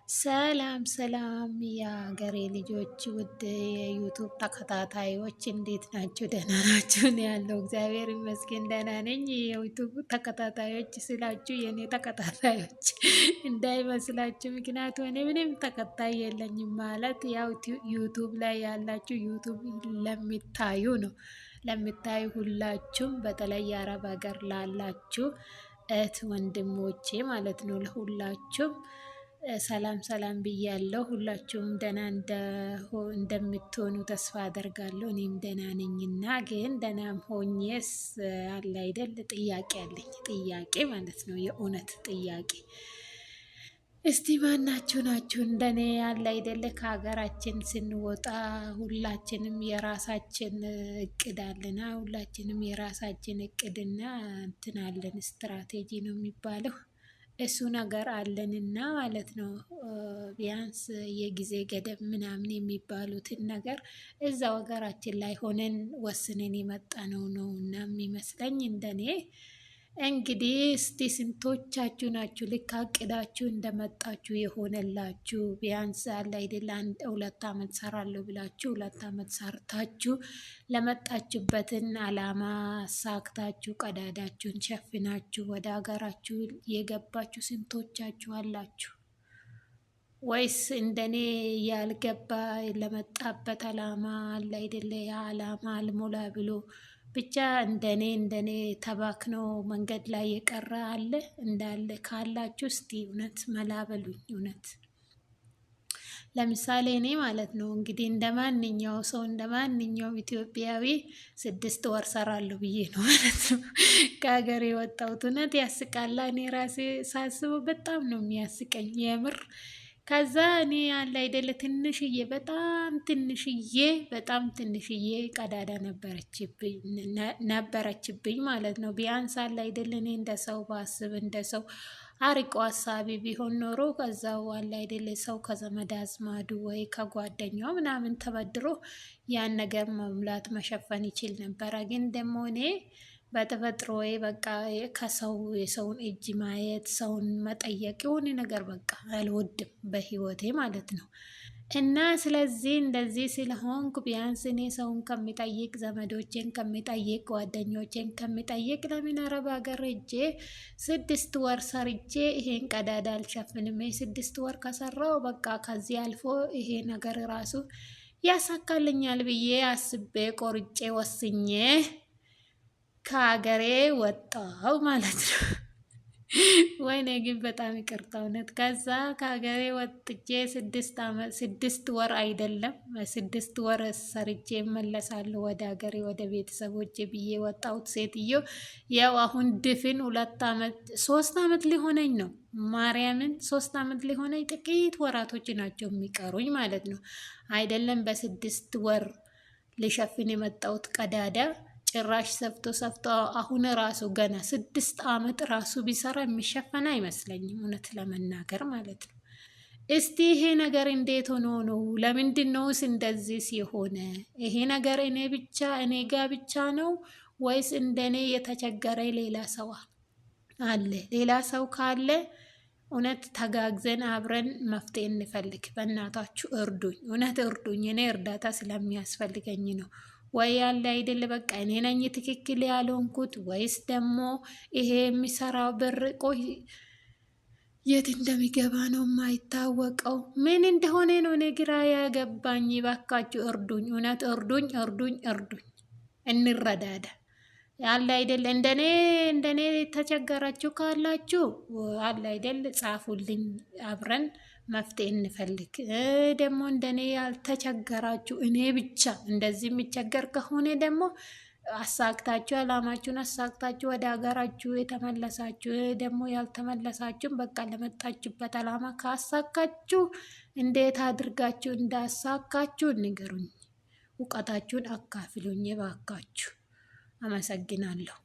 ሰላም ሰላም የሀገሬ ልጆች ውድ የ YouTube ተከታታዮች እንዴት ናችሁ? ደህና ናችሁ? እኔ ያለው እግዚአብሔር ይመስገን ደህና ነኝ። የ YouTube ተከታታዮች ስላችሁ የእኔ ተከታታዮች እንዳይመስላችሁ፣ ምክንያቱ እኔ ምንም ተከታይ የለኝም። ማለት ያው YouTube ላይ ያላችሁ YouTube ለሚታዩ ነው፣ ለሚታዩ ሁላችሁም፣ በተለይ የአረብ ሀገር ላላችሁ እህት ወንድሞቼ ማለት ነው ለሁላችሁም ሰላም ሰላም ብያለሁ። ሁላችሁም ደህና እንደምትሆኑ ተስፋ አደርጋለሁ። እኔም ደህና ነኝና ግን ደህናም ሆኜስ አለ አይደል ጥያቄ አለኝ። ጥያቄ ማለት ነው የእውነት ጥያቄ። እስቲ ማናችሁ ናችሁ እንደኔ ያለ አይደለ ከሀገራችን ስንወጣ ሁላችንም የራሳችን እቅድ አለና ሁላችንም የራሳችን እቅድና እንትን አለን፣ ስትራቴጂ ነው የሚባለው እሱ ነገር አለንና ማለት ነው። ቢያንስ የጊዜ ገደብ ምናምን የሚባሉትን ነገር እዛው ሀገራችን ላይ ሆነን ወስነን የመጣነው ነው እና የሚመስለኝ እንደኔ። እንግዲህ እስቲ ስንቶቻችሁ ናችሁ ልክ አቅዳችሁ እንደመጣችሁ የሆነላችሁ? ቢያንስ አለ አይደል አንድ 2 አመት ሰራለሁ ብላችሁ 2 አመት ሰርታችሁ ለመጣችሁበትን አላማ ሳክታችሁ ቀዳዳችሁን ሸፍናችሁ ወደ ሀገራችሁ የገባችሁ ስንቶቻችሁ አላችሁ? ወይስ እንደኔ ያልገባ ለመጣበት አላማ አለ አይደለ ያ አላማ አልሞላ ብሎ ብቻ እንደኔ እንደኔ ተባክኖ መንገድ ላይ የቀረ አለ? እንዳለ ካላችሁ እስቲ እውነት መላ በሉኝ። እውነት ለምሳሌ እኔ ማለት ነው እንግዲህ እንደ ማንኛው ሰው እንደ ማንኛውም ኢትዮጵያዊ 6 ወር ሰራለሁ ብዬ ነው ማለት ነው ከሀገር የወጣሁት። እውነት ያስቃላ። እኔ ራሴ ሳስበው በጣም ነው የሚያስቀኝ የምር። ከዛ እኔ ያለ አይደለ ትንሽዬ፣ በጣም ትንሽዬ፣ በጣም ትንሽዬ ቀዳዳ ነበረችብኝ ማለት ነው። ቢያንስ አለ አይደለ እኔ እንደ ሰው ባስብ፣ እንደ ሰው አርቆ ሀሳቢ ቢሆን ኖሮ ከዛው አለ አይደለ ሰው ከዘመድ አዝማዱ ወይ ከጓደኛው ምናምን ተበድሮ ያን ነገር መሙላት መሸፈን ይችል ነበረ። ግን ደግሞ እኔ በተፈጥሮዬ በቃ ከሰው የሰውን እጅ ማየት፣ ሰውን መጠየቅ የሆነ ነገር በቃ አልወድም በህይወቴ ማለት ነው። እና ስለዚህ እንደዚህ ስለሆንኩ ቢያንስ እኔ ሰውን ከሚጠይቅ፣ ዘመዶቼን ከሚጠይቅ፣ ጓደኞቼን ከሚጠይቅ ለምን አረብ ሀገር ሄጄ 6 ወር ሰርቼ ይሄን ቀዳዳ አልሸፍንም? 6 ወር ከሰራው በቃ ከዚህ አልፎ ይሄ ነገር ራሱ ያሳካልኛል ብዬ አስቤ ቆርጬ ወስኜ ከሀገሬ ወጣው ማለት ነው። ወይኔ ግን በጣም ይቅርታ እውነት። ከዛ ከሀገሬ ወጥቼ 6 ወር አይደለም 6 ወር ሰርቼ እመለሳለሁ ወደ ሀገሬ ወደ ቤተሰቦቼ ብዬ ወጣሁት። ሴትዮ ያው አሁን ድፍን 2 አመት 3 አመት ሊሆነኝ ነው። ማርያምን 3 አመት ሊሆነኝ ጥቂት ወራቶች ናቸው የሚቀሩኝ ማለት ነው። አይደለም በ6 ወር ልሸፍን የመጣሁት ቀዳዳ ጭራሽ ሰፍቶ ሰፍቶ አሁን ራሱ ገና 6 አመት ራሱ ቢሰራ የሚሸፈን አይመስለኝም፣ እውነት ለመናገር ማለት ነው። እስቲ ይሄ ነገር እንዴት ሆኖ ነው? ለምንድን ነውስ እንደዚህ ሲሆነ? ይሄ ነገር እኔ ብቻ እኔ ጋ ብቻ ነው ወይስ እንደኔ የተቸገረ ሌላ ሰው አለ? ሌላ ሰው ካለ እውነት ተጋግዘን አብረን መፍትሄ እንፈልግ። በእናታችሁ እርዱኝ፣ እውነት እርዱኝ። እኔ እርዳታ ስለሚያስፈልገኝ ነው። ወይ ያለ አይደል በቃ እኔ ነኝ ትክክል ያልሆንኩት ወይስ ደግሞ ይሄ የሚሰራው ብር ቆይ የት እንደሚገባ ነው የማይታወቀው። ምን እንደሆነ ነው እኔ ግራ ያገባኝ። ባካችሁ እርዱኝ፣ እውነት እርዱኝ፣ እርዱኝ፣ እርዱኝ፣ እንረዳዳ። አለ አይደል እንደኔ እንደኔ ተቸገራችሁ ካላችሁ አለ አይደል ጻፉልኝ፣ አብረን መፍትሄ እንፈልግ። ደግሞ እንደኔ ያልተቸገራችሁ እኔ ብቻ እንደዚህ የሚቸገር ከሆነ ደግሞ አሳክታችሁ አላማችሁን አሳክታችሁ ወደ ሀገራችሁ የተመለሳችሁ፣ ደግሞ ያልተመለሳችሁም በቃ ለመጣችሁበት አላማ ካሳካችሁ እንዴት አድርጋችሁ እንዳሳካችሁ ንገሩኝ። እውቀታችሁን አካፍሉኝ ባካችሁ። አመሰግናለሁ።